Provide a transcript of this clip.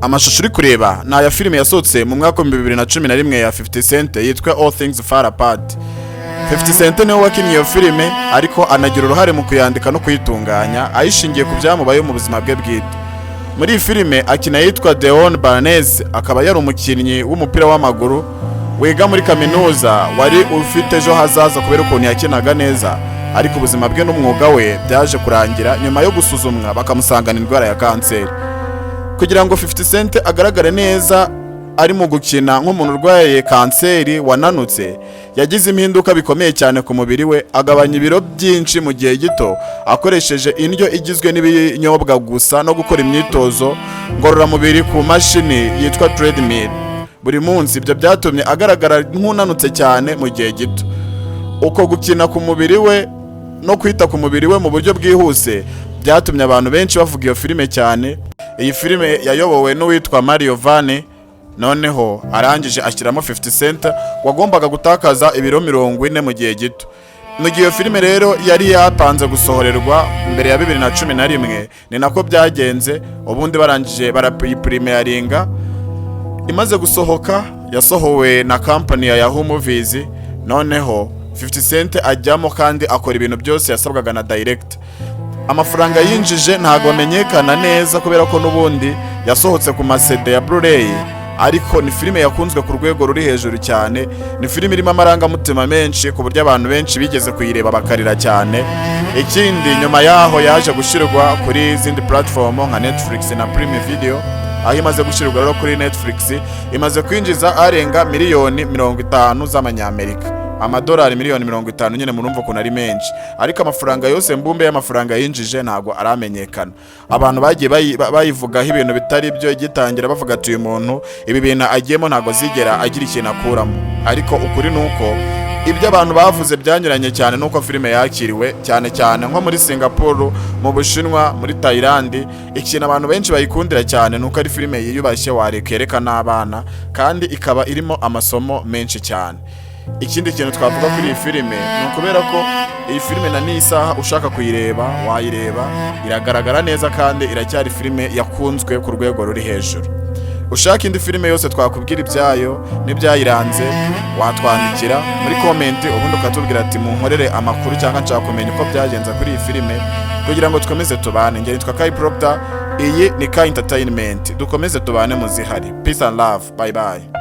Amashusho uri kureba ni aya filime yasohotse mu mwaka wa 2011 ya 50 Cent yitwa All Things Fall Apart. 50 Cent niwe wakinnye iyo filime, ariko anagira uruhare mu kuyandika no kuyitunganya, ayishingiye ku byamubayeho mu buzima bwe bwite. Muri iyi filime akina yitwa Deon Barnes, akaba yari umukinnyi w'umupira w'amaguru wiga muri kaminuza wari ufite ejo hazaza kubera ukuntu yakinaga neza, ariko ubuzima bwe n'umwuga we byaje kurangira nyuma yo gusuzumwa bakamusangana indwara ya kanseri. Kugira ngo 50 Cent agaragare neza ari mu gukina nk'umuntu urwaye kanseri wananutse, yagize impinduka bikomeye cyane ku mubiri we, agabanya ibiro byinshi mu gihe gito akoresheje indyo igizwe n'ibinyobwa gusa no gukora imyitozo ngororamubiri ku mashini yitwa treadmill buri munsi. Ibyo byatumye agaragara nk'unanutse cyane mu gihe gito. Uko gukina ku mubiri we no kwita ku mubiri we mu buryo bwihuse byatumye abantu benshi bavuga iyo filime cyane. Iyi filime yayobowe n'uwitwa Mario Vane, noneho arangije ashyiramo 50 Cent wagombaga gutakaza ibiro 40 mu gihe gito. Mu gihe iyo filime rero yari yapanze gusohorerwa mbere ya 2011, ni nako byagenze. Ubundi barangije barayipremieringa. Imaze gusohoka, yasohowe na kampani ya Yahoo Movies, noneho 50 Cent ajyamo kandi akora ibintu byose yasabwaga na director. Amafaranga yinjije ntabwo amenyekana neza kubera ko n'ubundi yasohotse ku ma CD ya Blu-ray, ariko ni filime yakunzwe ku rwego ruri hejuru cyane. Ni filime irimo amarangamutima menshi ku buryo abantu benshi bigeze kuyireba bakarira cyane. Ikindi, nyuma yaho yaje gushyirwa kuri izindi platform nka Netflix na Prime Video. Aho imaze gushyirwa rero kuri Netflix, imaze kwinjiza arenga miliyoni 50 z'amanyamerika, amadolari miliyoni 50 nyine, murumva ukuntu ari menshi. Ariko amafaranga yose mbumbe y'amafaranga yinjije ntabwo aramenyekana. Abantu bagiye bayivugaho ibintu bitari byo igitangira, bavuga ati: "Uyu muntu ibi bintu agiyemo ntabwo azigera agira ikintu akuramo." Ariko ukuri ni uko ibyo abantu bavuze byanyuranye cyane nuko filime yakiriwe, cyane cyane nko muri Singapore, mu Bushinwa, muri Thailand. Ikintu abantu benshi bayikundira cyane ni uko ari filime yiyubashye wareka n'abana, kandi ikaba irimo amasomo menshi cyane. Ikindi kintu twavuga kuri iyi filime ni ukubera ko iyi filime na n'isaha ushaka kuyireba wayireba, iragaragara neza kandi iracyari filime yakunzwe ku rwego ruri hejuru. Ushaka indi filime yose twakubwira ibyayo n'ibyayiranze, watwandikira muri comment, ubundi ukatubwira ati: "Munkorere amakuru" cyangwa "Nshaka kumenya uko byagenze kuri iyi filime", kugira ngo dukomeze tubane. Njye nitwa Kai Proctor, iyi ni Kai Entertainment. Dukomeze tubane mu zihari. Peace and love, bye bye.